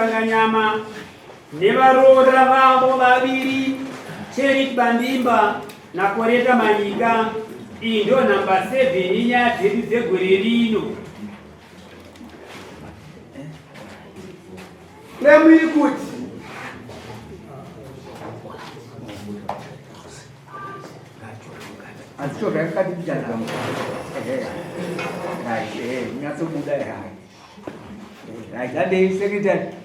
Mukanganyama nevaroora vavo vaviri Cherit Bandimba naKoreta Manyika. Iyi ndo nhamba 7 yenyaya dzedu dzegore rino. Claim iri kuti Asi choka yakati kuchana. Ehe. Right, eh, nyatsobuda hai. Right, handei secretary.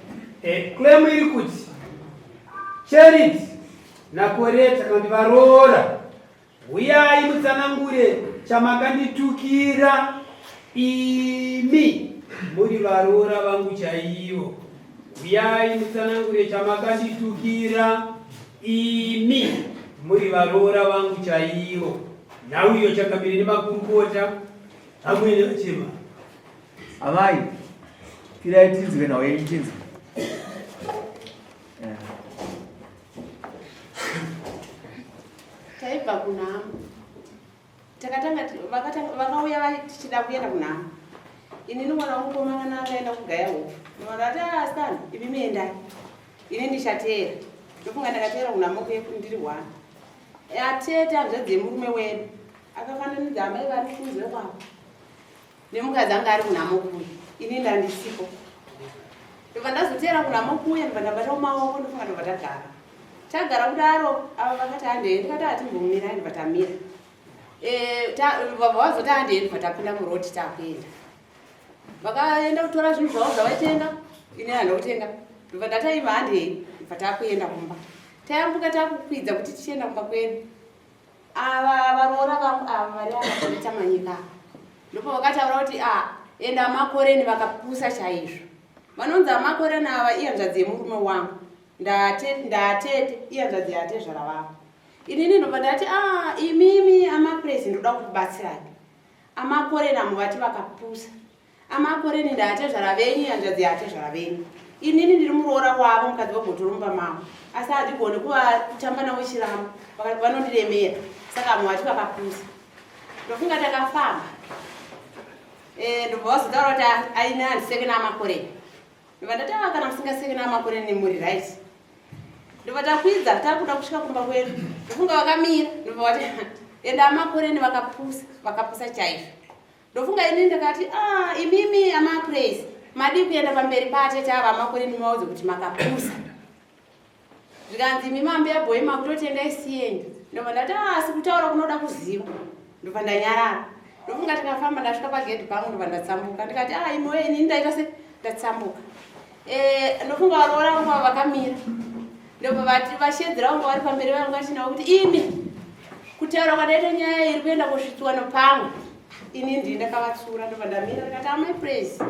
Eh, claim iri kuti Charity naKoreta kana kuti varoora Huyai mutsanangure chamakanditukira imi muri varoora vangu chaivo. Huyai mutsanangure chamakanditukira imi muri varoora vangu chaivo. Nhau iyo chakamire nemakurukota amwene vachema. Amai, tirai tinzwe nhau yenyu tinzwe. Yeah. Taibva kunhamo. Takatanga vakauya tichida kuenda kunhamo. Ini mwana wangu mukomana akaenda kugaya huku. Ndinoona ati ah son imi miendai. Ini ndichateera. Ndofunga ndakateera kunhamo kuye ndiri one. Atete hanzvadzi yemurume wedu akafananidza amai vari kunze kwavo. Nemukadzi anga ari kunhamo kuya. Ini ndandisipo. Ndobva ndazoteera kunhamo kuya ndobva ndabata mumaoko ndofunga ndobva tagara. Tagara kudaro ava vakati handei ndikati hatimbomirai ndobva tamira. Eh, vabva vazoti handei ndobva tapinda muroad takuenda. Vakaenda kutora zvinhu zvavo zvavaitenga ini handina kutenga. Ndobva ndataima handei ndobva takuenda kumba. Tayambuka takukwidza kuti tichienda kumba kwedu. Ava varoora vangu ava vari ava kuita manyika ava. Ndipo vakataura kuti ah enda amakoreni vakapusa chaizvo. Vanonzi amakoreni ava ihanzvadzi yemurume wangu. Ndatete ihanzvadzi yatezvara vangu. Inini ndobva ndati ah imimi amaprezi ndoda kukubatsirai. Amakoreni amuvati vakapusa. Amakoreni ndaatezvara venyu hanzvadzi yaatezvara venyu. Inini ndiri muroora wavo mukadzi wegotoro mumba mavo. Asi handigoni kutamba navo chiramu vanondiremera. Saka muvati vakapusa. Ndofunga takafamba. Eh, ndobva vazotaura kuti aine handiseke naamakoreni. Ndobva ndati ah, kana musingaseke naamakoreni muri right. Ndobva takwidza takuda kusvika kumba kwedu. Ndofunga vakamira. Ndobva vati enda amakoreni vakapusa, vakapusa chaizvo. Ndofunga ini ndakati ah, imimi ama praise madii kuenda pamberi paatete ava amakore ndimaudze kuti makapusa. Zvikanzi imi mambuya boy makutotenda isiyenyu. Ndobva ndati ah, asi kutaura kunoda kuziva. Ndobva ndanyarara. Ndofunga tikafamba ndasvika pagedhi pangu ndobva ndatsambuka. Ndikati ah, imi woye inini ndaita se ndatsambuka. Eh, ndofunga varoora vangu ava vakamira. Ndobva vati vashedzera vangu vari pamberi vangu vachinavo kuti imi kutaura kwadaita nyaya iri kuenda kusvitswa nopamwe. Ini ndini ndakavatsura ndobva ndamira ndikati amai praise.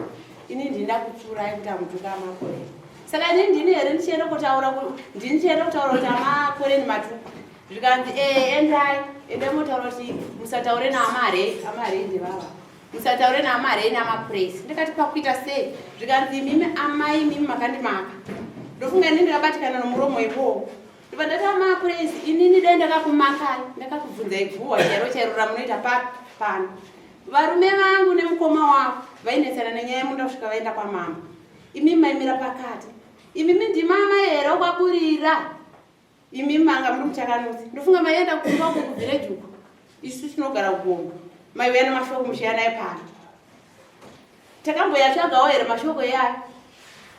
Ini ndini ndakutsurai kuti amutuka amakore. Saka ini ndini here ndichienda kutaura ndini ndichienda kutaura kuti amakore nematuko. Zvikanzi eh endai endai motaura kuti musataure naamare amare ndivava. Musataure naamai namapraise. Ndikati pakuita sei? Zvikanzi imimi amai imimi makandimaka. Ndofunga inini ndakabatikana nomuromo iwowo. Ndobva ndati amapraise inini dai ndakakumakai ndakakubvunzai guhwa chairo chairo ramunoita papi pano. Varume vangu nemukoma wavo vainetsana nenyaya yemunda kusvika vaenda kwamambo. Imimi maimira pakati. Imimi ndimama here kwaburira? Imi manga muri muchakanutsi. Ndofunga maienda kumba uko kuvillage uko. Isu tinogara kugomo. Maiuya nemashoko muchiya naye pano. Takamboyatsvagawo here mashoko iyayo?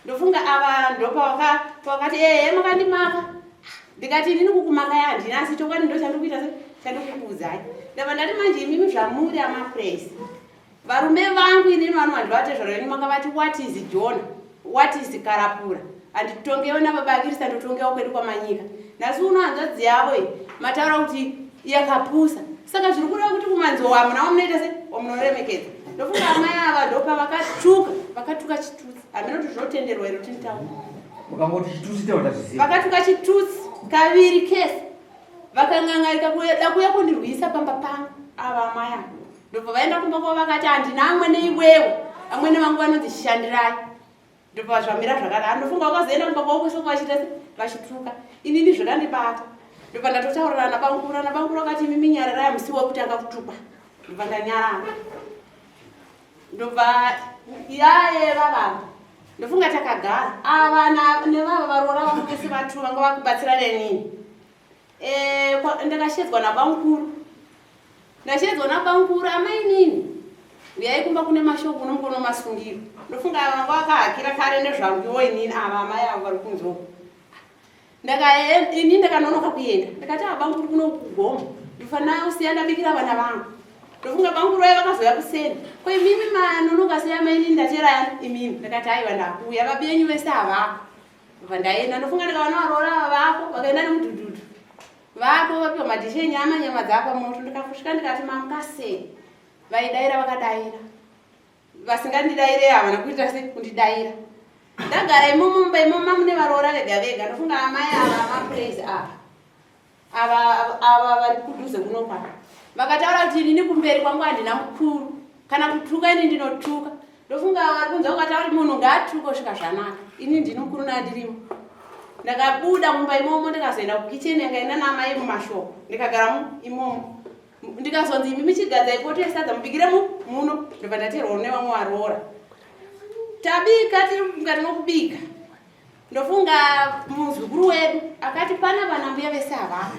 Ndofunga ava ndopavakati ehe makandimaka. Ndikati inini kukumakai handina asi chokwadi ndo chandikuita se chandikukuudzai. Ndabva ndati manje imimi zvamuri amapraise. Varume vangu inini vanhu vandivatezvara venyu makavati what is Jona what is Karapura handitongewo nababa Akirisa ndotongewa kwedu kwaManyika nhasi uno hanzvadzi yavo iyi mataura kuti yakapusa saka zviri kureva kuti kumanzou hamuna wamunoita se wamunoremekedza ndofunga amai ava ndopavakatuka vakatuka chitutsi hameno kuti zvinotenderwa here kuti nditaura Ukangoti chitutsi taura tazviziva. Vakatuka chitutsi kaviri kese vakangangarika kuda kuuya kundirwisa pamba pangu ava amai ava ndobva vaenda kumba kwavo vakati handina amwene iwewe amwene vangu vanonzi shandirai ndobva zvamira zvakadaro ndofunga vakazoenda kumba kwavo kwese vachiita vachituka inini zvakandibata ndobva ndatotaurira nabamukuru nabamukuru vakati imi minyararai hamusi wekutanga kutukwa ndobva ndanyarara ndobva yaye vavava. Ndofunga takagara ava nevava varoora vangu vese vatu vanga vakubatsira nenini. Eh, ndakashedzwa nabamukuru. Ndashedzwa nabamukuru amainini. Uyai kumba kune mashoko kuno mukono masungiro. Ndofunga ava vanga vakahakira kare nezvanguwo inini ava amai avo vari kunze uko. Ndaka ini ndakanonoka kuenda. Ndakati ah bamukuru kuno kugomo. Ndifanira kusiya ndabikira vana vangu. Ndofunga bamukuru vaya vakazouya kuseni. Ko imimi manonoka sei amainini ndatera imimi. Ndakati aiwa ndakuuya vabi yenyu vese havako. Ndobva ndaenda ndofunga ndikaona varoora ava vako vakaenda nemudhudhudhu. Vako vapiwa madhishi enyama nyama dzapa moto ndikasvika ndikati mamuka sei. Vaidaira vakadaira. Vasingandidaire havana kuita sei kundidaira. Ndagara imomo mumba imomo mune varoora vega vega ndofunga amai ava amapraise ava. Ava ava vari kudhuze kuno pano. Vakataura kuti inini kumberi kwangu handina mukuru. Kana kutuka ini ndinotuka. Ndofunga vari kunze ukataura kuti munhu ngaatuke kusvika zvanaka. Ini ndini mukuru nandirimo. Ndakabuda mumba imomo ndikazoenda kukicheni yanga ina namai mumashoko. Ndikagara imomo. Ndikazonzi imi michigadza ipoto yesadza mubikire muno. Ndobva ndaterwa nevamwe varoora. Tabika tiri mukati mokubika. Ndofunga muzukuru wedu akati pana vana mbuya vese havana.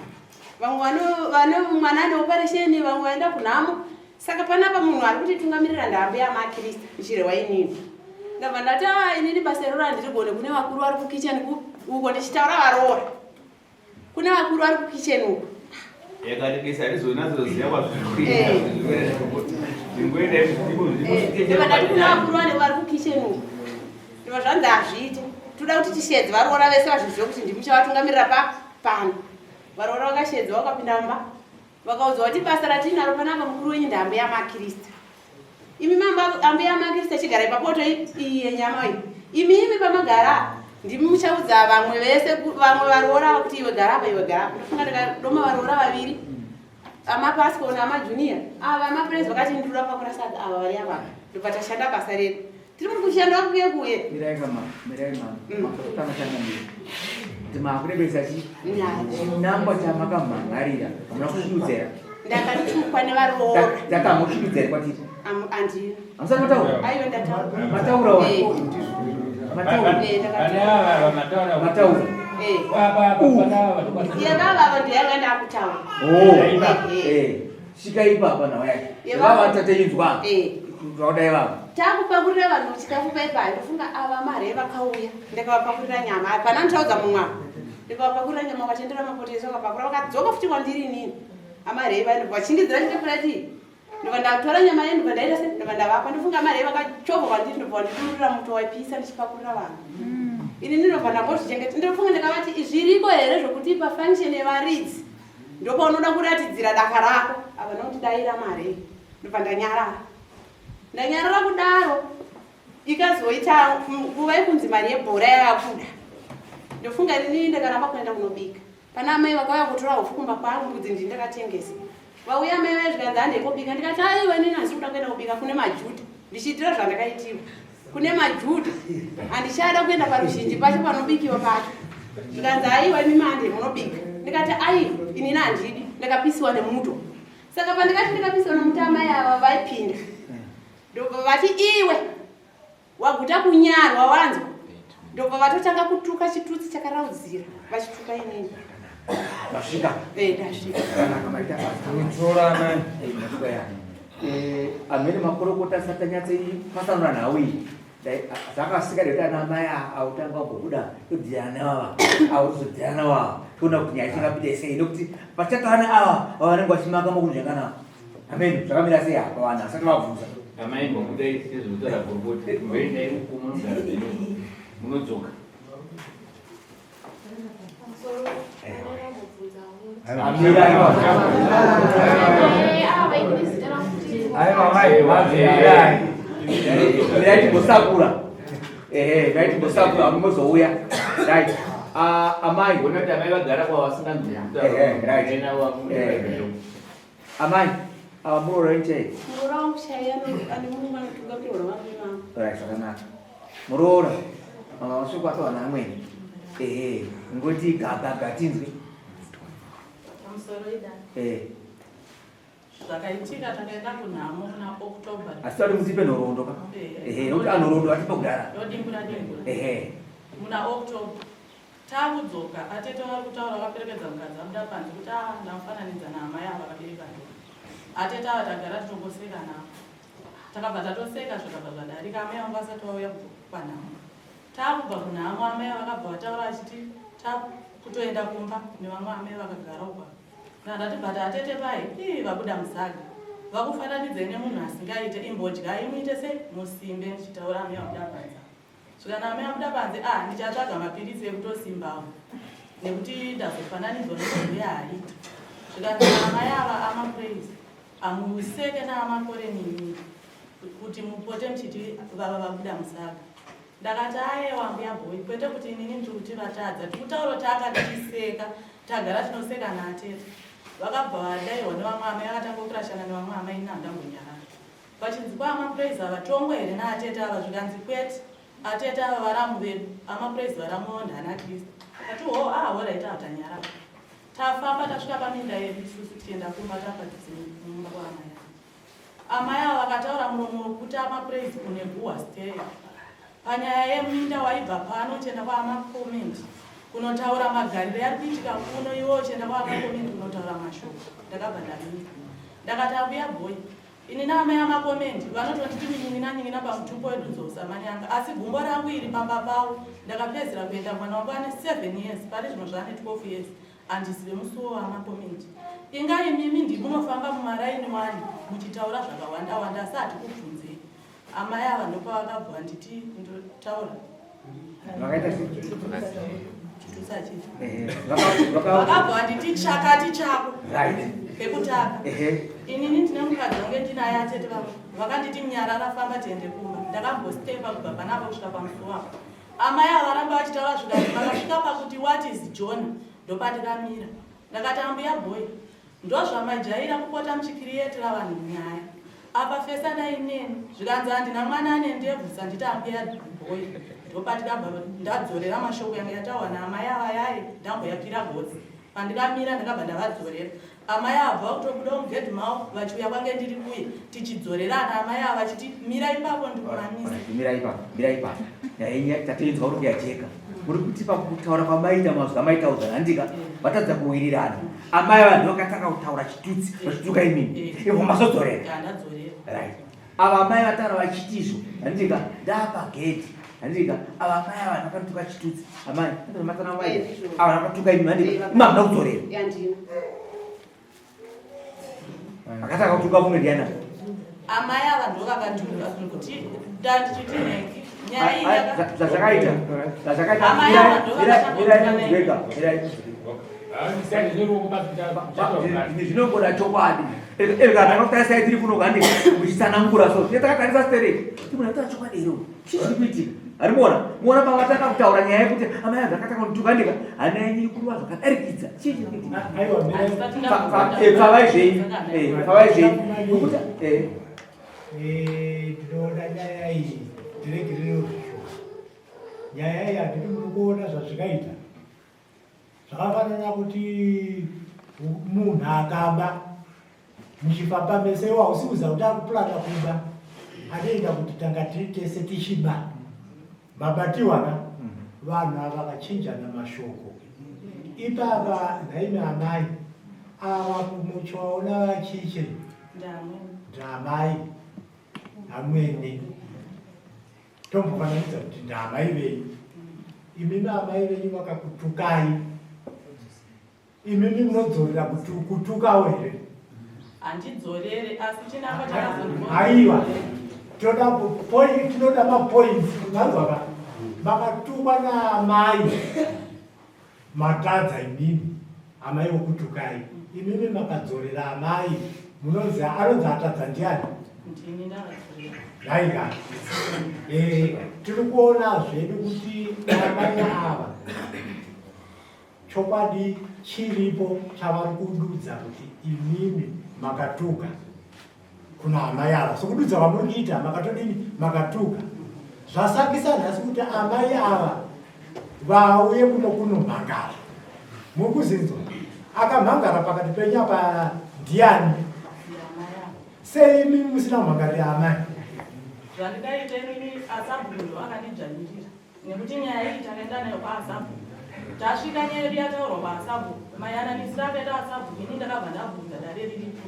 Vamwe vane mwana ane operation, vamwe vaenda kunhamo. Saka panapa munhu ari kutitungamirira ndaambuya maKristu ndichireva inini. Ndabva ndati ah inini basa iroro handirigone kune vakuru vari kukicheni uko ndichitaura varoora. Kune vakuru vari kukicheni uko. Yakadikisa rizonatsoziva kwazviri kuenda zvingoenda Ndabva ndati kune vakuru vanenge vari kukicheni uko. Ndobva zvanzi hazviite. Toda kuti tishedze varoora vese vazvizive kuti ndimi muchavatungamirira pa pano. Varoora vakashedzwa vakapinda mumba. Vakaudzwa kuti basa ratinaro panapa mukuru wenyu ndaambuya maKristu. Imi mamba ambuya maKristu achigara ipapoto iyi yenyama iyi. Imi imi pamagara ndimi muchaudza vamwe vese vamwe varoora kuti iwe gara apa iwe gara apa. Ndofunga ndakadoma varoora vaviri. Ama Pasco nama Junior. Ava amapraise vakati ndinoda kupakura sadza ava vari ava. Ndobva tashanda basa redu. Tiri kushanda kuye kuye. Mirai kama, mirai mama. Makutanga tanga mbiri. Kuti makurebesa chi Nyaya. chinangwa chamakamhangarira hamuna kusvidudzera. Ndakatukwa nevaroora. Takamusvidudzera kwatiri. Andina. Hamusati mataura? Aiwa ndataura. Mataura wa? Eh. Mataura. Eh, ndakataura. Pane ava vamataura Mataura. Eh. Apa pane ava vanokwanisa Yevava avo ndiyanga ndakutaura. Oh. Eh. Eh. Svika ipapa nawo yacho. Yevava. Vava tateinzwa. Eh. Vaudai vava. Takupakurira vanhu chikafu paipa ndofunga ava mare vakauya ndikavapakurira nyama hapana nditaudza mumwe apa ndikavapakurira nyama vakatendera mapoto ese vakapakura vakadzoka futi kwandiri inini amarei vanhu vachingidzira chitepurati ndobva ndatora nyama ye ndobva ndaita se ndobva ndavapa ndofunga amarei vakachovha kwandiri ndobva vandidururira muto waipisa ndichipakurira vanhu ini ndinobva ndangozvichengeta ndofunga ndakavati zviriko here zvokuti pafunction yevaridzi ndopaunoda kuratidzira daka rako ava nokutidaira mare ndobva ndanyarara ndanyarara kudaro ikazoita nguva yekunzi mari yebhora yavakuda ndofunga inini ndakaramba kuenda kunobika pana amai vakauya kutora upfu kumba kwangu mbudzi ndini ndakatengesa vauya amai vaya zvikanzi handei kobika ndikati aiwa inini handisi kuda kuenda kubika kune majudha ndichiitira zvandakaitiwa kune majudha handichada kuenda paruzhinji pacho panobikiwa pacho zvikanzi aiwa imi mande munobika ndikati aiwa inini handidi ndakapisiwa nemuto saka pandikati ndakapisiwa nemuto amai ava vaipinda ndobva vati iwe waguta kunyarwa wanzwa ndobva vatotanga kutuka chitutsi chakaraudzira vachituka inini Masvika. Eh, ndasvika Zvakanaka maita basa. Kutora amai. Eh, masvika ya. Eh, amene makorokota asati anyatsoipasanura nhau iyi. Zvakasika kuti ana mai autanga kubuda todziyana nevava autozodziyana navava toona kuti nyaya ichingapinda sei nekuti pachataura neava vanenge vachimaka makunzvengana amene zvakamira sei apa vanhu asati vabvunza amai mbobudai sezvinotaura gurukota mboendai uko munogara zvenyu munodzoka Amira Aiwa mai, Mirai mirai timbosakura ehe mirai timbosakura mozouya right. Ah, amai ona kuti amai vagara kwavasinganzwi Eh, right. Amai ava muroora enchei? Muroora wangu chaiye ane munhu anotungamirwa navarume vangu. Right, zvakanaka muroora mama vasvika kwatova naamweni ehe ngoti gagaga tinzwi. Pamusoro ida Eh. Zvakaitika, takaenda kunhamo muna October. Asi tati mutipe nhoroondo ka. Ehe, nokuti anhoroondo atipa kudara. Ndodimbura dimbura. Ehe. Muna October takudzoka, atete vari kutaura vakaperekedza mukadzi abuda panze kuti a ah, ndamufananidza naamai ava vakabereka ndo. Atete ava tagara titongoseka navo. Takabva tatoseka zvikabva zvadarika, amai vangu vasati vauya kubva kwanhamo. Takubva kunhamo, amai vakabva vataura vachiti takutoenda kumba nevamwe amai vakagara uko. Ndandati but atete pai ii vabuda musaga vakufananidzai nemunhu asingaite imbodyai muite sei musimbe ndichitaura amai vabuda panze zvikana amai vabuda panze ah ndichatsvaga mapiritsi ekutosimbawo nekuti ndazofananidzwa nemunhu uye haaite zvikanzi amai ava amapraise amuseke naamakore nini kuti mupote muchiti vava vabuda musaga. Ndakati ayewa mbuya boy kwete kuti inini ndiri kuti vatadza tikutaura kuti akatiseka tagara tinoseka naatete vakabva vadaiwa nevamwe amai akatanga kurashana nevamwe amai ini handambonyarara pachinzi kwaama praise ava tongwe here naatete ava zvikanzi kwete atete ava varamu vedu ama praise varamu vavo ndana kristu kati ho ah horaita hatanyarara tafamba tasvika paminda yedu isusu tichienda kumba tapadhuze mumba kwaamai Amai ava vakataura muromo wekuti amapraise une guhwa stay. Panyaya yeminda waibva pano uchienda kwaamacoment kunotaura magariro ari kuitika kuno iwe uchienda kwaamacoment kunotaura mashoko. Ndakabva ndamira. Ndakati ambuya boy ini naamai amakomendi vanotonditi munyin'ina nyin'ina pamutupo wedu nzou samanyanga asi gumbo rangu iri pamba pavo ndakapedzera kuenda mwana wangu ane 7 years pari zvino zvaane 12 years Handizive musuwo wamakomenti. Inga imimi ndimunofamba mumaraini wani muchitaura zvakawanda wanda asi hatikubvunzei. Amai ava ndopavakabva vanditi ndotaura. Vakaita Vakabva vanditi chakati chako. Right. Pekutanga. Inini ndine mukadzi wange ndinaye atete vangu. Vakanditi nyarara famba tiende kumba. Ndakambostepa kubva panapa kusvika pamusuwo apo. Amai ava varamba vachitaura zvikanzi vakasvika pakuti what is Jonah ndopatikamira. Ndakati ambuya boy ndozvamajaira kupota muchikiriyetira vanhu nyaya. Apa fesanai neni zvikanzi handina mwana ane ndebvu sanditi ambuya boy ndopatikabva ndadzorera mashoko yange yataurwa naamai ava yaye ndamboyapira gotsi. Pandikamira ndakabva ndavadzorera. Amai ava vakutobuda mugedhi mavo vachiuya kwange ndiri kuye tichidzorerana amai ava vachiti mira ipapo ndikumamisa. Mira ipapo, mira ipapo. Nyaya tatoinzwa kuti yajeka. Muri kuti pakutaura kwamaita mazwi amaita udzana handika vatadza kuwirirana. Amai ava ndivo vakatanga kutaura chitutsi vachituka imimi. Ivo mazodzorera. Ndadzorera. Right. Ava amai vataura vachiti izvo handika ndapagedhi handika ava amai ava vakatuka chitutsi amai matana mai Eh, ndizvo. ava vakatuka imi handika Eh, vaka- imi hamuna kudzorera Yandina. akatanga kutuka mumwe ndiana Amai ava ndivo vakatuka kuti ndandichiti nhengi nyaya iyi yaka- zvazvakaita zvazvakaita Amai ava ndivo mirai mirai vakatanga muzvega mirai zvinongoda chokwadi takakutarisa tiri kuno kandi muchitsanangura so tine takatarisa stereki tikunataa chokwadi here chii chiri kuitika arimuona muona pavatanga kutaura nyaya yekuti amai anhu akatanga kundituka ndika hana yenyu iri kurova zvakadarikidza chii chiri kuitika pfavai zvenyu pfavai zvenyu nokuti ndinoona nyaya iyi ndiregerere nyaya iyi handiti muri kuona zvazvikaita Zvakafanana kuti munhu akaba muchifamba mese iwo hausi kuziva kuti akuplana kuba anoenda kuti tanga tiri tese tichiba mabatiwa ka vanhu ava vakachinjana mashoko ipapa nhaimi amai ava kumuchiwaona vachiche ndamai amwene Tombofananidza kuti ndaamai venyu. Imimi amai venyu vakakutukai. Imimi munodzorera kutukawo here? Handidzorere asi chinangwa chakazondiona. Aiwa. Tinoda point, tinoda mapoints. Manzwa ka? Makatukwa naamai. Matadza imimi. Amai vokutukai. Imimi makadzorera amai. Munonzi anonzi atadza ndiani? Ndini ndakadzorera. Nhaika. Eh, tiri kuona zvedu kuti amai ava chokwadi chiripo chavari kududza kuti imimi makatuka kuna amai ava sokududza kwamuri kuita makatodini makatuka zvasakisa nhasi kuti amai ava vauye kuno kunomhangara muri kuzinzwa akamhangara pakati penyu apa ndiani? Sei imi musina kumhangarira amai? Zvandikaita inini asabhuku akandidzvanyirira nekuti nyaya iyi takaenda nayo kwaasabhuku. Tasvika nyaya yedu yataurwa kwaasabhuku, mayananisiro akaita asabhuku ini ndakabva ndabvunza dare riripo.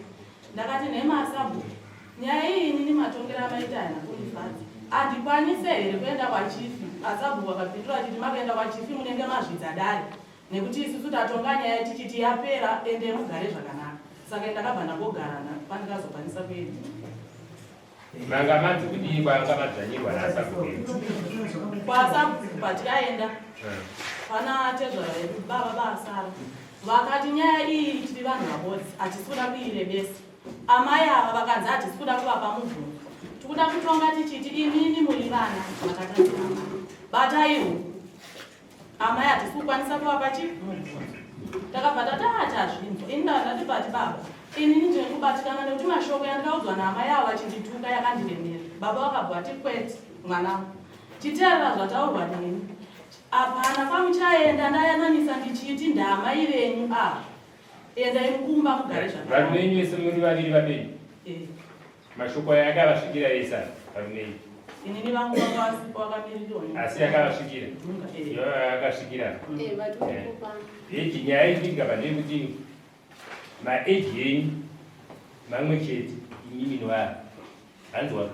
Ndakati nhema asabhuku, nyaya iyi inini matongero amaita haina kundifadza. Handikwanise here kuenda kwachifi? Asabhuku akapindura achiti makaenda kwachifi munenge mazvidza dare nekuti isusu tatonga nyaya tichiti yapera ende mugare zvakanaka. Saka ndakabva ndangogara pandikazokwanisa kuenda. Manga manzi kudii kwanga madzvanyirwa naasabhuku? Kwasabhuku patikaenda pana tezvara vedu baba baasara vakati nyaya iyi tiri vanhu vabodzi hatisi kuda kuirebesa. Amai ava vakanzi hatisi kuda kuvapa mubvunzo, tikuda kutonga tichiti imimi muri vana makatadzira amai, batai huku. Amai hatisi kukwanisa kuvapa chi mubvunzo. Takabva tati ah tazvinzwa. Ini ndava ndati bati baba inini ndine kubatikana nekuti mashoko yandikaudzwa naamai avo vachindituka yakandiremera. Baba vakabva vati kwete mwanangu, chiteerera zvataurwa neni. Hapana kwamuchaenda ndayananisa ndichiti ndaamai venyu ava. Endai mukumba mugare zvakanaka. Varume venyu vese muri vaviri vapenyu? Eh. Mashoko aya akavasvikira vese ava varume venyu? Inini vangu vanga vasipo vakamirirwa. Asi akavasvikira? Eh. Yo akasvikira. Eh, vatori kupanga. Age nyaya iri kuitika pa ndeyekuti maage yenyu mamwe chete imimi noava. Hanzwa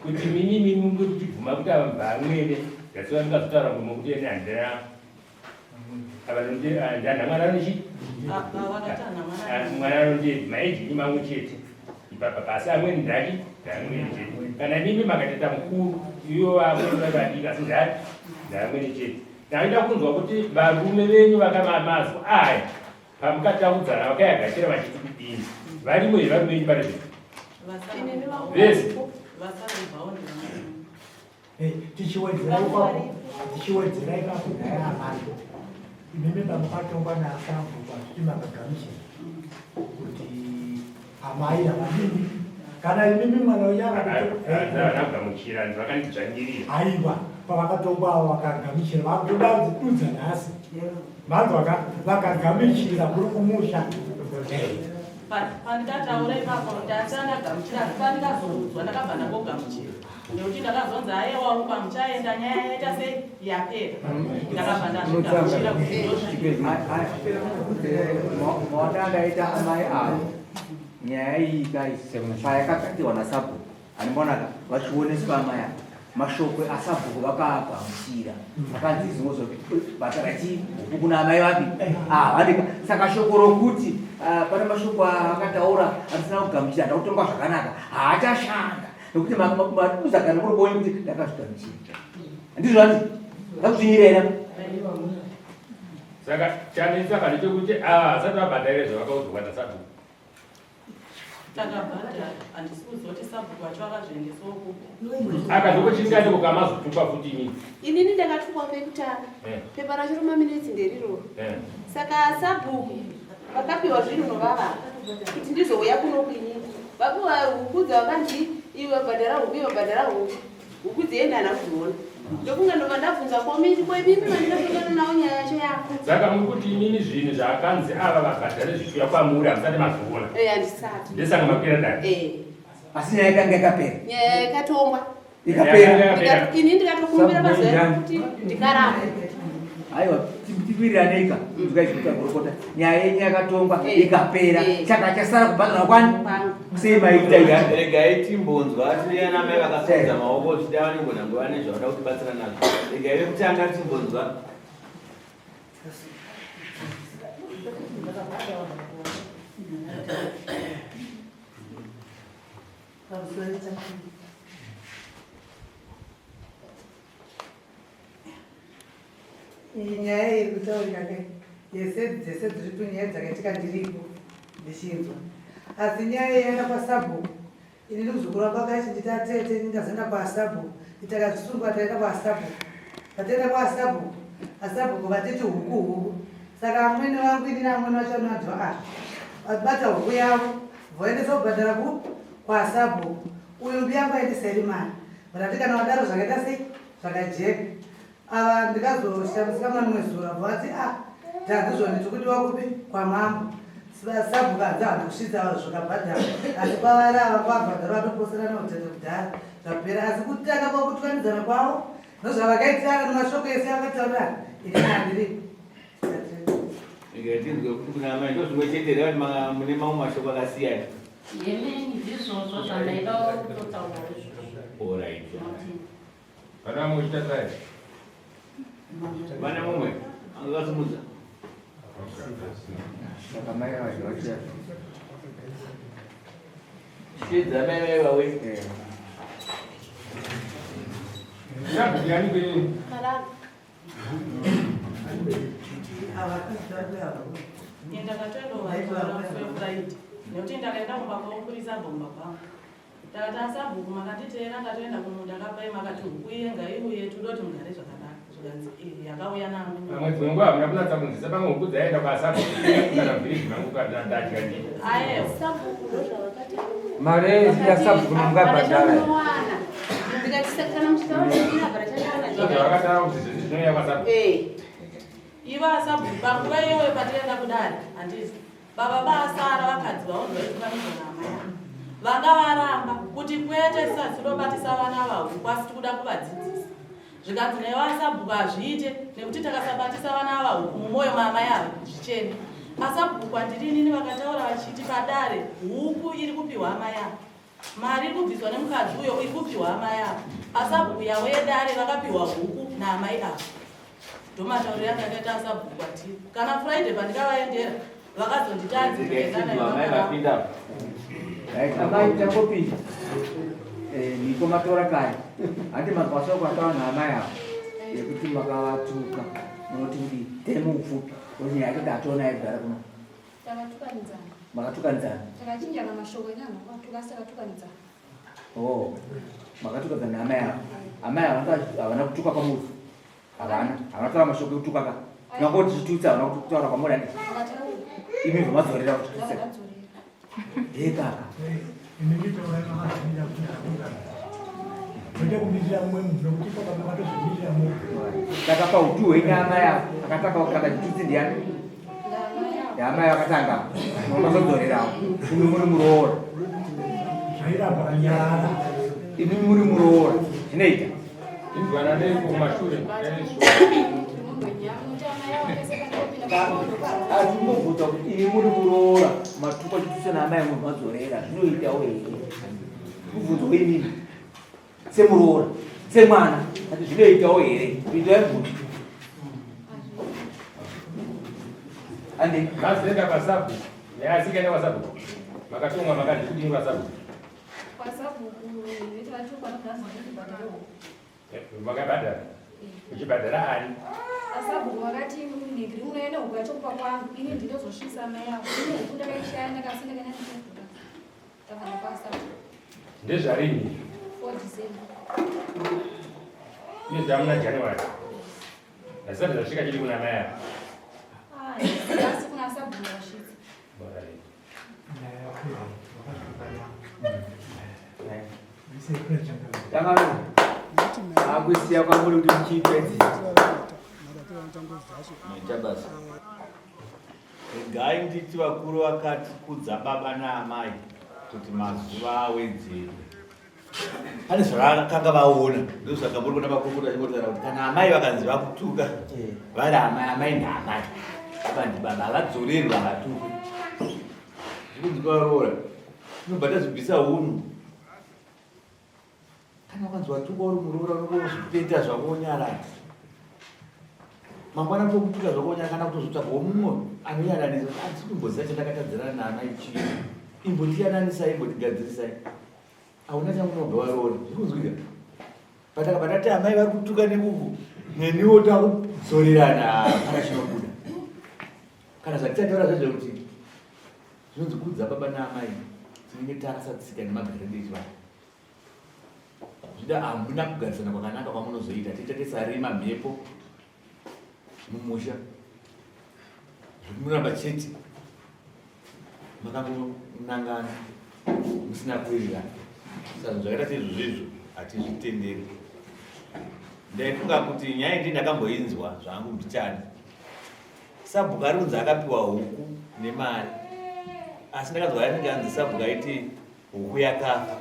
kuti mimimi munge kuchibvuma kuti ava vamwene that's why ndikazotaura muromo kuti ene handina ava ndana mwana anochi mwana anondiedzi maage enyu mamwe chete ipapa pasi amweni ndaki ndamwene chete kana mimi makateta mukuru ivo vamweni vari vadiki asi ndati ndamwene chete ndaida kunzwa kuti varume venyu vakamamazwa aya pamukataudzana vakayagashira vachiti kudini varimo here varume venyu pari zvino vese Tichiwedzera ipapo, tichiwedzera ipapo nyaya yaamai imimi pamukatongwa naasabhuku achiti makagamuchira kuti amai havadini kana imimi mwana uya vakagamuchira vakandidzvanyirira aiwa pavakatongwa avo vakagamuchira vakutoda kududza nhasi Manzwa vakagamuchira kuri kumusha. Pandikataura ipapo ndasana ndagamuchira asi pandikazoudzwa ndakabva ndangogamuchira nekuti ndakazonzi ayewa uko hamuchaenda nyaya yaita sei yapera ndakabva ndazvigamuchira kuti ndozvii. Maona andaita amai avo nyaya iyi kai payakagadzirwa nasabhuku Anibonaka vachioneswa amai ava mashoko asabhuku vakaagamuchira akanzi izvozvo basa rachi huku kuna amai vapi ah, saka shoko rokuti ah, pane mashoko akataura andisina kugamuchira ndakutongwa zvakanaka haachashanda nekuti maduzagana kuri kuonye kuti ndakazvigamuchira ndizvo ati ndakuzvinyira here saka chanetsa pane chekuti ava vasati vabhadharire zvavakaudzwa nasabhuku Takabhadhara handisi kuziva kuti sabhuku wacho akazviendesawo kupi. Aka ndokochinga ndiko kamazotukwa futi ini. Inini ndakatukwa pekutanga. Eh. Pepa racho remaminitsi nderiroro. Eh. Saka sabhuku vakapiwa zvinhu novava kuti ndizouya kuno kuinini. Vapiwa huku dzavakanzi iwe bhadhara huku iwe bhadhara huku. Huku dzienda handina kudziona. Ndokunga ndobva ndabvunza komiti ko imimi mandinotongana nawo nyaya yacho yako. Saka muri kuti imimi zvinhu zvakanzi ava vabhadhare zvichiuya kwamuri hamusati mazviona. Eh handisati. Ndesaka makwira dare. Eh. Asi nyaya yakanga yakapera. Nyaya yakatongwa. Ikapera. Ini ndikatokumbira pazuva kuti ndikaramba. Aiwa tiwirirane ka inzwa izvi kurokota nyaya yenyu yakatongwa eh. ikapera eh. chaka chasara kubhadhara kwani sei maita izvi regai timbonzwa tine ana mai vakasimudza maoko zvichida vanogona nguva nezvavada kutibatsira nazvo regai vekutanga timbonzwa Iyi nyaya iri kutaurika ke yese dzese dziripo nyaya dzakaitika ndiripo ndichinzwa asi nyaya yaenda kwasabhuku ini ndikuzukuru wangu akachinditi atete ini ndazoenda kwasabhuku itakazvisungwa taenda kwasabhuku tataenda kwasabhuku asabhuku vatiti huku huku saka amwene vangu ini naamwene vacho vanonzi a vabata huku yavo voendesa kubhadhara ku kwasabhuku uyu mbuya yangu aendesa iri mari but ati kana vadaro zvakaita sei zvakajeka ava ndikazoshamisika mamwe zuro abva vati a ah, tazizvoni tikudiwa kupi kwamambo. Sabhuku hanzi havana kusvitsa zvakabhadharwa asi kwavari ava kwabhadharwa vatoposerana kutenda kudhara zvapera asi kutanga kwakutukanidzana kwavo nozvavakaitirana nemashoko ese akataurana ini handiripo. Tinzwe kuti kuna amai ndozvimwe chete here mune mamwe mashoko akasiyana. Yemeni ndizvozvo zvandaida kutotaura izvozvo. Alright. Vana vamwe uchitasai. Vana mumwe angasimudza. Saka mai ava zvachiya. Chidza mai vai vawe. Yani kwenyu. Karanga. Ndakatoenda Friday nekuti ndakaenda kumba kwavo kurisabva kumba kwangu. Ndakati asabhuku makanditeera ndatoenda kumunda kapai makati huku iye ngaiuye toda kuti mugare zvakanaka zvikanzi eh yakauya nami. Pamwe dzimwe nguva hamuna kunatsa kunzwisa pamwe huku dzaenda kwasabhuku kana village mangu ndadya ndii. Ayewa. Sabhuku ndozvavakati. Mari yasabhuku mungabhadhara. Munowana. Ndikati saka kana muchitaura ndini hapana chandiona. Zvavakataura kuti zvese zvinouya kwasabhuku. Eh. Ivo asabhuku panguva iyoyo patinoenda kudare handizi baba baasara vakadzi vaonzi vaitukamidza naamai avo vanga varamba kuti kwete sasinobatisa vana vahuku asi tikuda kuvadzidzisa zvikanzi naivo asabhuku hazviite nekuti takasabatisa vana ava huku mumwoyo maamai ava zvichene asabhuku kwandiri inini vakataura vachiti padare huku iri kupiwa amai ava mari iri kubviswa nemukadzi uyo iri kupiwa amai ava asabhuku yavo yedare vakapiwa huku naamai ava ndomatauriro anga akaita asabhuku kwatiri kana Friday pandikavaendera vakazonditadzi Amai vapinda. Amai tangopinda. Eh, niko matora kare. Handi mazwa kwataura naamai ava yekuti makavatuka munoti kudii temu upfupi kuti nyaya yacho tatoona yaigara kuno Takatukanidzana. makatukanidzana Takachinjana mashoko enanhu kwatuka asi takatukanidzana. Oh, makatukadza naamai ava. Amai ava havana kutuka kwamuri. Havana, havana kutaura mashoko ekutuka ka. Tinangoti tichitutsa havana kutaura kwamuri handiti. Vakataura. Imi zvamadzorera kuti tutse. Vakadzorera. Ndekaka. Imi nditaurai makazvimira kuti ndakatuka. Kwete kumirira mumwe munhu nokuti ipapo makatozvimirira mumwe. Saka pautu hwenyu amai ava akatanga kukanda chitutsi ndiani? Ndaamai avo. Ndiamai vakatanga. Munozodzorerawo. Imi muri muroora. Zvairamba kunyarara. Imi muri muroora. Zvinoita. Inzwana neiko kumashure. Asi mobvunza kuti imi muri muroora matuka chitutsi naamai munhu madzorera zvinoitawo here? Mubvunzo weimimi semuroora semwana ati zvinoitawo here? Kuita mubvunzo. Andi Mazoenda kwasabhuku. Neasikaenda kwasabhuku. Makatonga makadzi kudini kwasabhuku. Kwasabhuku vetatukwa nokubhadhara huku. Makabhadhara. Uchibhadhara ani? Asabhuku vakati nigiri unoenda huku yacho kupa kwangu ini ndinozosvisa amai avo. Ini huku ndakaishaya ndakasi ndakanyanyisa Takabva kwasabhuku. Ndezvarini? 4 December. Nezvamuna January. Hazvisati zvasvika chiri kuna amai ava. Ah, asi kuna sabhuku vasvitsa. Alright. Tanga akusiya kwamuri kuti muchiipedzi. Maita basa. Regai nditi vakuru vakati kudza baba naamai kuti mazuva awedzerwe. Pane zvavakanga vaona ndosaka muri kuona makurukota achingotaura kuti kana amai vakanzi vakutuka vari amai amai ndaamai baba ndibaba havadzorerwi havatukwi. Zvikunzi varoora tinobva tazvibvisa hunhu. Kana ukanzi watukwa uri muroora unongozvipeta zvako wonyarara. Mangwana kutokutuka zvako wonyarara kana kutozotsvagawo mumwe anoyananisa kuti handisi kumboziva chandakatadzirana naamai chii. Imbotiyananisai imbotigadzirisai. Hauna chaunobva waroora. Zviri kunzwika? Patakabva tati amai vari kutuka nekuku neniwo takudzorerana hapana chinobuda. Kana zvatichataura zvezvekuti zvinonzi kudza baba naamai tinenge tarasa tsika nemagariro edu echivanhu. Zvida hamuna kugarisana kwakanaka kwamunozoita tiita tisarima mhepo mumusha zvekumuramba chete makangonangana musina kuwirirana. Saka zvakaita seizvozvo izvo hatizvitenderi. Ndaifunga kuti nyaya iyi ndakamboinzwa zvangu mbichana. Sabhuku ari kunzi akapiwa huku nemari. Asi ndakanzwa anenge anzi sabhuku aiti huku yakafa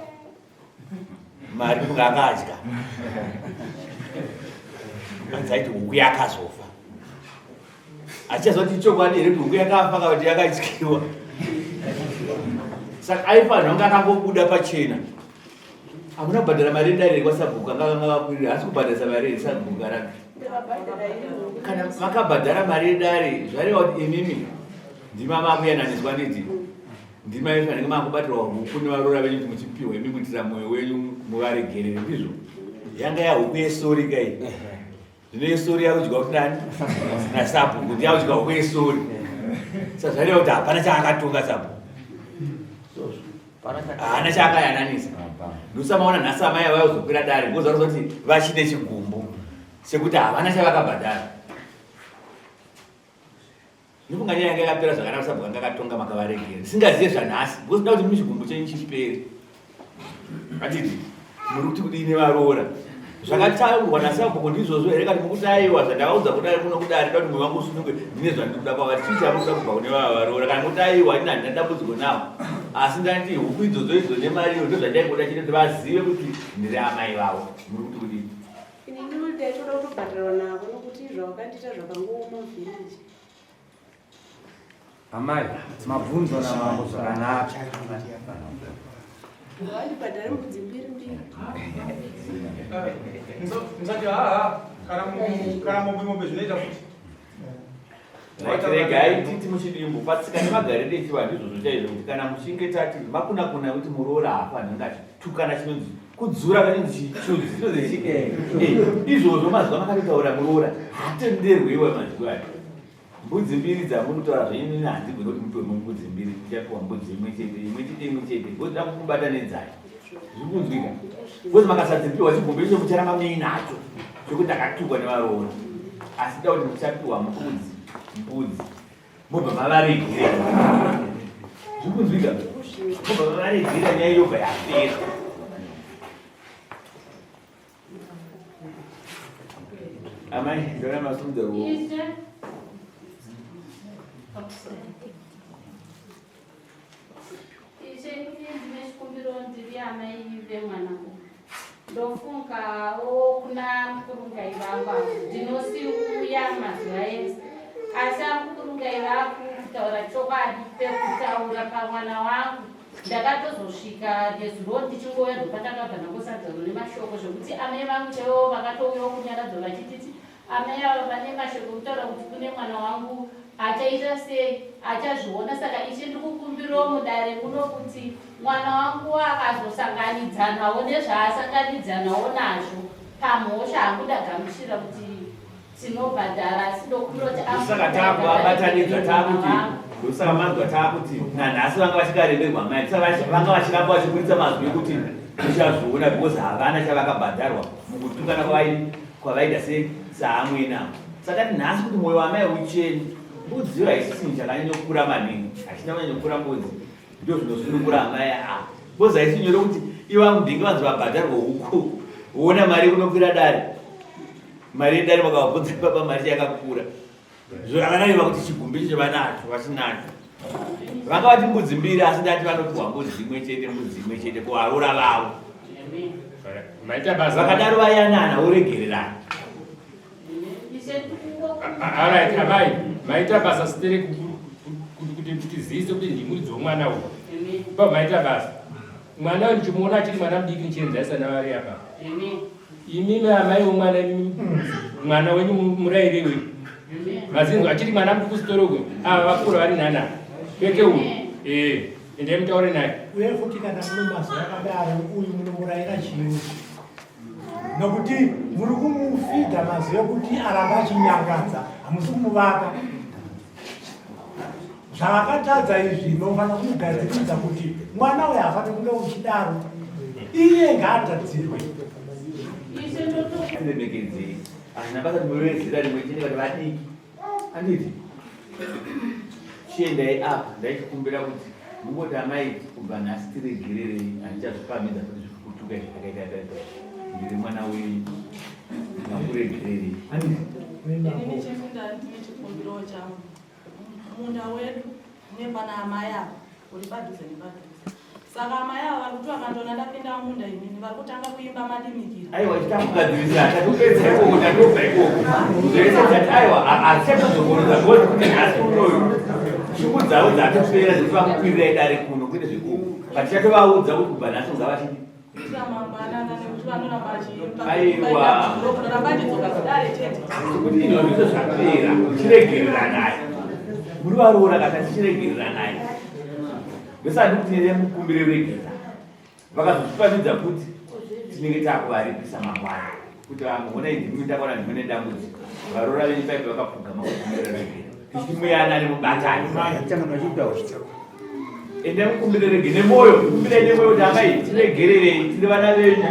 mari kunge akadya. Anzi aiti huku yakazofa. Achichaziva kuti ichokwadi here kuti huku yakafa kana kuti yakadyiwa. Saka aifanira kunge akangobuda pachena. Hamuna kubhadhara mari yedare kwasabhuku anga anga akakwirira haasi kubhadharisa mari here sabhuku kana kana makabhadhara mari yedare zvareva kuti imimi ndima makuyananiswa nditi ndima yefanenge makubatirwa huku nevaroora venyu kuti muchipiwa imi kuitira mwoyo wenyu muvaregerere ndizvo yanga yahuku yesori kai Zvino yesori yakudyiwa kuti nani? Nasabhuku kuti yakudyiwa huku yesori. Saka zvareva kuti hapana chaakatonga sabhuku. Haana chaakayananisa. Ndosamaona nhasi amai ava vazokwira dare because vanoziva kuti vachine chigumbu chekuti havana chavakabhadhara. Ndofunga nyaya yanga yakapera zvakanaka sabhuku anga akatonga makavaregera. Ndisingazive zvanhasi because nda kuti muchigumbu chenyu chipere. Atiti muri kuti kudii nevaroora? Zvakataurwa nasabhuku ndizvozvo here kati mukuti aiwa zvandavaudza kudai kuno kudari nda kuti moyo wangu usununge ndine zvandiri kuda kwavari. Chii chamuri kuda kubva kune vava varoora? Kana mukuti aiwa ini handina dambudziko navo. Asi ndati huku idzodzo idzo nemari iyo ndozvandaingoda chete kuti vazive kuti ndiri amai vavo. Muri kuti kudii? Ini ndinoda kutobhadharwa navo nokuti zvavakandiita zvakangooma village. Amai, mabvunzo namambo zvakanaka. Vandibhadhare mbudzi mbiri mbiri. Musati haa kana kana mombe mombe zvinoita futi. Regai titi muchidimbu patsika nemagariro echivanhu ndizvozvo chaizvo kuti kana muchinge tati makuna kuna kuti muroora haafaniri kunge achitukana chinonzi kudzura kanonzi chichudzi chinonzi chi eh, eh, izvozvo mazuva makatotaura muroora haatenderwe iwe mazwi ayo mbudzi mbiri dzamurikutaura zvenyu nini handigoni kuti mupiwe mbudzi mbiri ndichapiwa mbudzi imwe chete imwe chete imwe chete because da kumubatanidzai zviri kunzwika because makasadzipiwa chigumbu icho mucharamba muinacho chekuti ndakatukwa nevaroora asi da kuti muchapiwa mbudzi mbudzi mobva mavaregera zviri kunzwika mobva mavaregera nyaya yobva yapera amai ndona masumudza ruoko Ishe ini ndine chikumbiro ndiri amai vemwana uyu. Ndofungawo kuna mukurungai vangu avo ndinosiuya mazuva ese asi amukurungai vakutaura chokwadi pekutaura pamwana wangu ndakatozosvika nezuro ndichingouya ndopatakabva ndangosadzana nemashoko zvekuti amai vangu chaivo vakatouyawo kunyaradzwa vachititi Amai ava vane mashoko ekutaura kuti kune mwana wangu achaita sei achazviona saka ishe ndikukumbirawo mudare muno kuti mwana wangu akazosanganidzanawo nezvaasanganidzanawo nazvo pamhosva hangu ndagamuchira kuti tinobhadhara asi ndokumbira kuti saka takuvabatanidza takuti ndosaka manzwa takuti nanhasi vanga vachikaremerwa mai vanga vachiramba vachiburitsa mazwi ekuti muchazviona because havana chavakabhadharwa mukutukana kwavaii kwavaita se saamwene avo saka ti nhasi kuti mwoyo wamai uchene mbudzi iyo haisi chinhu chakanyanyokura maningi hachina kunyanyokura mbudzi ndo zvinosunungura amai avo because haisi nyore kuti ivo amudhingi vanzi vabhadharwa huku woona mari yekunokwira dare mari yedare vakavabvunza baba mari yakakura Zvakareva kuti chigumbu icho vanacho vachinacho. Vanga vati mbudzi mbiri asi ndati vanopiwa mbudzi imwe chete mbudzi imwe chete kuvarora vavo. Maita basa. Vakadaro vayanana voregererana. Alright, amai, maita basa sitere kuti tizivise kuti ndimuridzi womwana uyu. Pa maita basa. Mwana uyu ndichimuona achiri mwana mudiki ndichienzaisa navari apa. Imimi amai womwana mwana wenyu muraire uyu. Mazinzwa achiri mwana muduku sitorogwe. Ava vakura vari nana. Peke uyu. Eh, endai mutaure naye. Uye futi kana mune mazwi akadaro uyu munomurayira chii? Nokuti muri kumufidha mazwi ekuti aramba achinyangadza, hamusi kumuvaka. Zvaakatadza izvi munofanira kumugadziridza kuti mwana uyu haafaniri kunge uchidaro, iye ngaatadzirwe. Tiremekedzei hazvina basa kuti muve vezera rimwe chete vati vadiki anditi chiendai apa ndaichikumbira kuti mungoti amai kubva nhasi tiregererei handichazvipamhidza futi zvikutuka izvi zvakaita taita ndiri mwana wenyu ngakuregererei anditi Inini chekunda ndine chikumbiro changu. Munda wedu nepana amai ava. Uri padhuze nepadhuze. Saka amai ava vari kuti vakandiona ndapinda mumunda inini vari kutanga kuimba madimikira. Aiwa chitamugadzirisa tatopedza ikoko tatobva ikoko. Zvese tati aiwa hatichatodzokorodza because kuti nhasi unoyu shungu dzavo dzatopera dzekuti vakukwirirai dare kuno kwete zvekuku. But tichatovaudza kuti kubva nhasi ngavachidi Aiwa. Kuti izvo ndizvo zvapera chiregereranai. Muri varoora kata tichiregereranai. Ndosati kuti nene mukumbire regera. Vakazozvipamidza kuti tinenge takuvaripisa mangwana. Kuti vanhu ona idzi mimi takaona ndimene dambudziko. Varoora venyu paipe vakapfugama kukumbira regera. Tichiti muyanane mubatane. Ende mukumbire rege nemoyo, kumbire nemoyo kuti amai tiregererei, tiri vana venyu.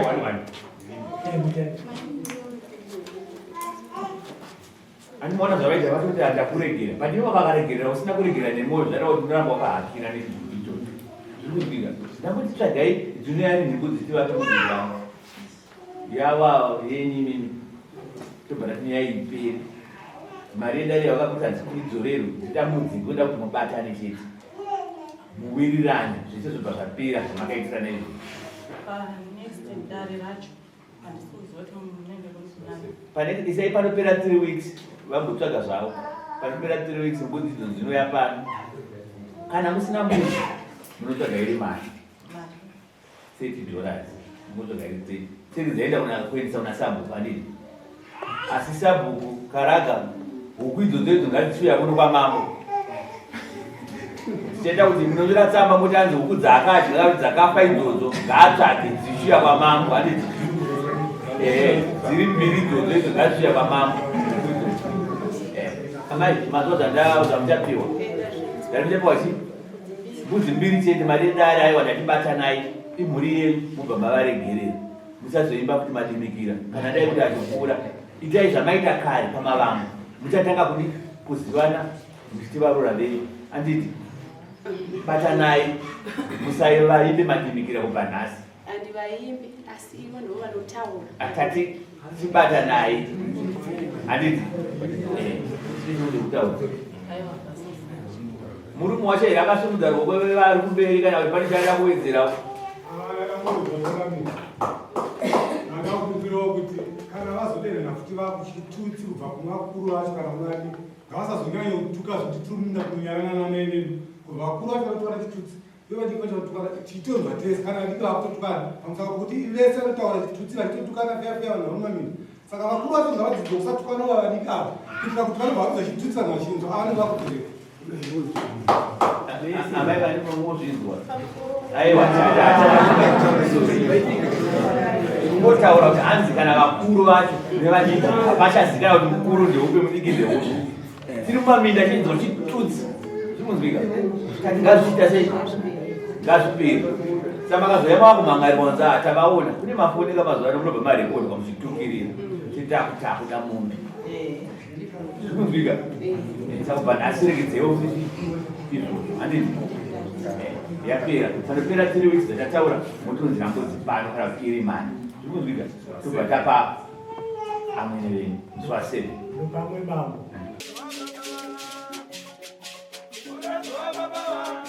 Andimaona zvavaita vatoti handakuregera. But ivo vakaregerera usina kuregerera nemoyo zvareva kuti unoramba wakahakira nechigumbu ichocho. Zviri kunzwika. Ndangoti tsvagai dzinoyani nhengo dzitivape kudzivana. Yava yenyu imimi. Tobva tati nyaya iyi ipere. Mari yedare yavakakuti hanzi kuidzorerwe idambudziko inoda kuti mubatane chete. Muwirirane zvese zvobva zvapera zvamakaitirana izvo. Next dare racho handisi kuziva kuti munenge musinani. Pane isai panopera 3 weeks vambotsvaga zvavo. Panopera 3 weeks mbudzi idzo dzinouya pano. Kana musina mbudzi munotsvaga iri mari. 30 dollars motsvaga iri 30 30 dzaenda kuna kuendesa kuna sabhuku andini asi sabhuku karaga huku idzodzo idzo ngadzichiuya kuno kwamambo tichaita kuti munonyora tsamba moti anzi huku dzaakadya kuti dzakafa idzodzo ngaatsvage dzichiuya kwamambo anditi ehe dziri mbiri idzodzo idzo ngadzichiuya kwamambo amai mazuva zvamuchapiwa ndarimuchapiwa chii Mbudzi mbiri chete mari yedare aiwa ndatibatanai imhuri yenyu mubva mavaregerera musazoimba kuti madimikira kana dai kuti achipfuura itai zvamaita kare pamavambo muchatanga kudi kuzivana muchiti varoora venyu anditi batanai musaivaimbe madimikira kubva nhasi Handivaimbi asi ivo ndivo vanotaura. Atati tibatanai. Handiti? Eh, kutaura. Murume wacho here akasimudza ruoko vari kumberi kana kuti pane chaada kuwedzera? Ndakakumbirawo kuti kana vazodenhana futi vakuchitutsi kubva kuna vakuru vacho kana kuna vadiki ngavasazonyanya kutuka zvekuti tiri kuminda kunonyarana namai vedu vakuru vacho vanotaura chitutsi tichitorwa tese kana vadiki vakutotukana pamusaka pokuti vese vanotaura chitutsi vachitotukana feya feya vanhu varumamini saka vakuru vacho ngavadzidze kusatukana va vadiki ava kuitira kuti vanobva vabvisa chitutsi vanhu vachinzwa ava vanenge vakutoreka amai vane mozvinzwa aiwa kungotaura kuti hanzi kana vakuru vacho nevadiki hapachazikana kuti mukuru ndeupi mudiki ndeupi tiri mumaminda chinzwa chitutsi zvikunzwika tati ngazvichiita sei ngazvipere sa makazouya makumhangarirwa kunzi ah, tavaona kune mafoni ka mazuva ano munobva marekodwa muchitukirira titakuda mombe zvikunzwika saka kubva nhasi regedzewo izvozvo handiti eh, yapera panopera three weeks dzatataura motonzi rambodzi pano kana kuti iri mani zvikunzwika tobva tapa amwene venyu musi wa seven pamwe mambo Baba,